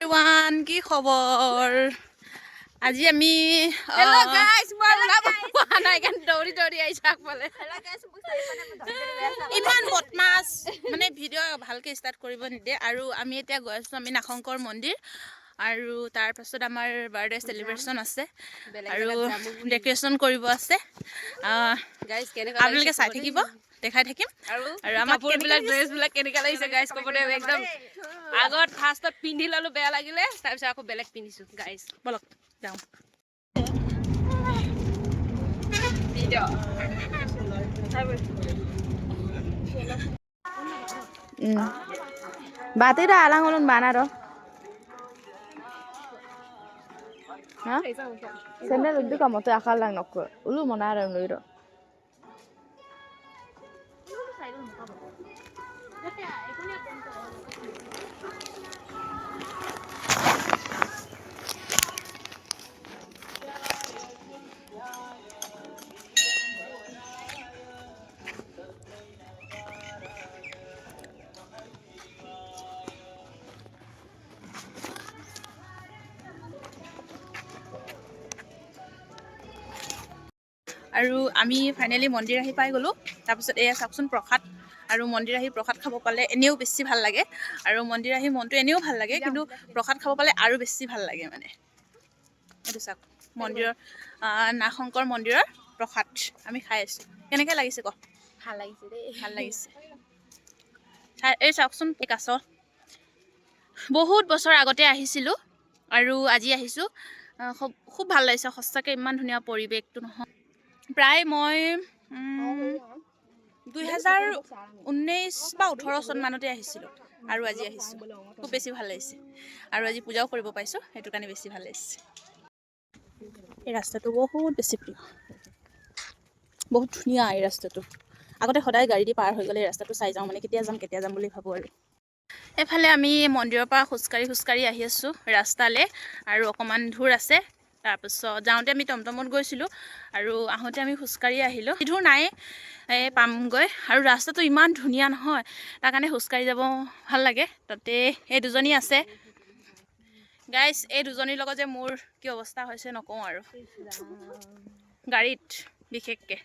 Everyone, কি খবৰ? আজি আমি হেল্ল' গাইস, মই ওলাব পৰা নাই কাৰণে দৌৰি দৌৰি আহিছো আগফালে। ইমান বদমাছ, মানে ভিডিঅ' ভালকৈ ষ্টাৰ্ট কৰিব নিদিয়ে। আৰু আমি এতিয়া গৈ আছোঁ আমি নাগশংকৰ মন্দিৰ, আৰু তাৰপাছত আমাৰ বাৰ্থডে চেলিব্ৰেশ্যন আছে আৰু ডেক'ৰেশ্যন কৰিব আছে। গাইস, কেনেকুৱা আপোনালোকে চাই থাকিব, দেখাই থাকিম। আৰু আৰু আমাক কাপোৰবিলাক, ড্ৰেছবিলাক কেনেকুৱা লাগিছে গাইস ক'ব দেই। একদম আগত ফাৰ্ষ্টত পিন্ধি ল'লো, বেয়া লাগিলে, তাৰপিছত আকৌ বেলেগ পিন্ধিছো গাইস। ব'লক যাওঁ। Bati dah alang ulun bana ro. Ha? Sendal uddu kamoto akal lang nokko. Ulu monara loiro. আৰু আমি ফাইনেলি মন্দিৰ আহি পাই গ'লোঁ। তাৰপিছত এয়া চাওকচোন প্ৰসাদ। আৰু মন্দিৰ আহি প্ৰসাদ খাব পালে এনেও বেছি ভাল লাগে, আৰু মন্দিৰ আহি মনটো এনেও ভাল লাগে, কিন্তু প্ৰসাদ খাব পালে আৰু বেছি ভাল লাগে। মানে এইটো চাওক, মন্দিৰৰ নাগশংকৰ মন্দিৰৰ প্ৰসাদ আমি খাই আছোঁ। কেনেকৈ লাগিছে ক? ভাল লাগিছে দেই। ভাল লাগিছে। এই চাওকচোন, এই কাছ। বহুত বছৰ আগতে আহিছিলোঁ আৰু আজি আহিছোঁ। খুব খুব ভাল লাগিছে সঁচাকৈ, ইমান ধুনীয়া পৰিৱেশটো নহয়। প্ৰায় মই 2019 বা 18 চন মানতে আহিছিলোঁ আৰু আজি আহিছোঁ। খুব বেছি ভাল লাগিছে আৰু আজি পূজাও কৰিব পাৰিছোঁ, সেইটো কাৰণে বেছি ভাল লাগিছে। এই ৰাস্তাটো বহুত বেছি প্ৰিয়, বহুত ধুনীয়া এই ৰাস্তাটো। আগতে সদায় গাড়ী দি পাৰ হৈ গ'লে এই ৰাস্তাটো চাই যাওঁ, মানে কেতিয়া যাম কেতিয়া যাম বুলি ভাবোঁ। আৰু এইফালে আমি মন্দিৰৰ পৰা খোজকাঢ়ি খোজকাঢ়ি আহি আছোঁ ৰাস্তালৈ, আৰু অকণমান দূৰ আছে। তাৰপিছত যাওঁতে আমি টমটমত গৈছিলোঁ আৰু আহোঁতে আমি খোজকাঢ়ি আহিলোঁ। দূৰ নাই, এই পামগৈ। আৰু ৰাস্তাটো ইমান ধুনীয়া নহয়, তাৰ কাৰণে খোজকাঢ়ি যাব ভাল লাগে। তাতে এই দুজনী আছে গাইছ, এই দুজনীৰ লগত যে মোৰ কি অৱস্থা হৈছে নকওঁ আৰু, গাড়ীত বিশেষকৈ।